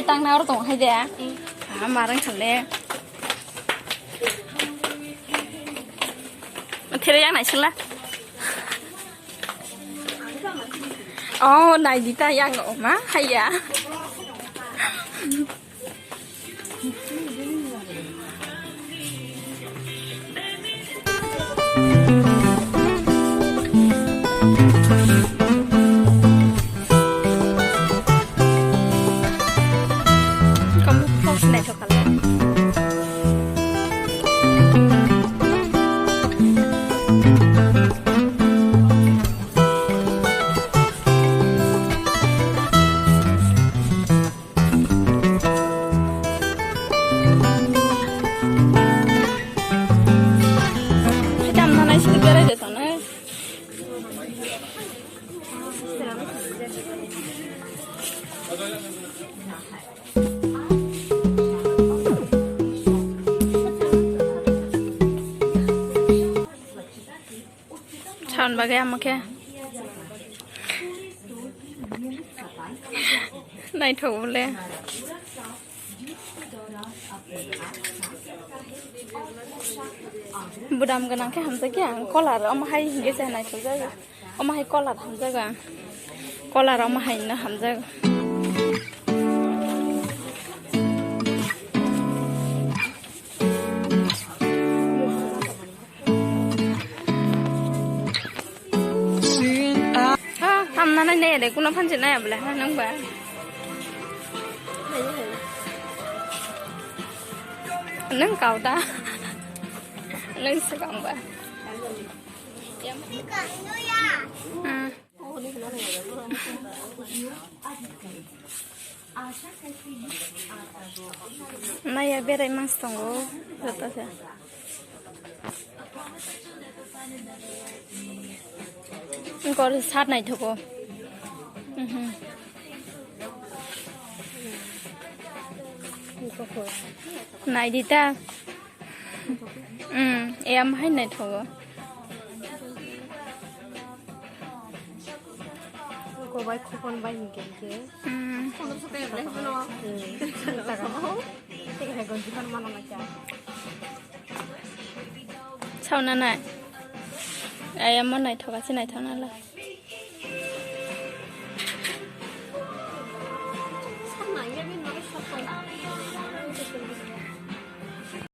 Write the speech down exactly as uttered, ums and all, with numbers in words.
Tang na oro tong hai de. Ah, marang thang de. There yang nai sila. Oh, nai di ta yang o ma hai ya. Kamu kau sinai thok kala. Tam nanai sini berai de sana. Saun bagwi amo khe naithok bole. Budam gwnang khe hamjakya ang, color omo hai hingke se naithok jago. Omo hai color hamjago ang. Color omo hai no hamjago. Ha, hamna nai ne de, kuno phanchi nai abla, ha, nang ba. Nang kau da. Nang se kang ba. Hmm. Naya berai mans tongo, joto se. Kor sat naithogo. Mhm. Nai di ta. Hmm, e am hai naithogo. Kobai khopon bai hinkhe hinkhe. Hmm. Hmm. Tei hai gonji phan mano na kya. Sauna nai. Ai amo naithok asi naithok nala.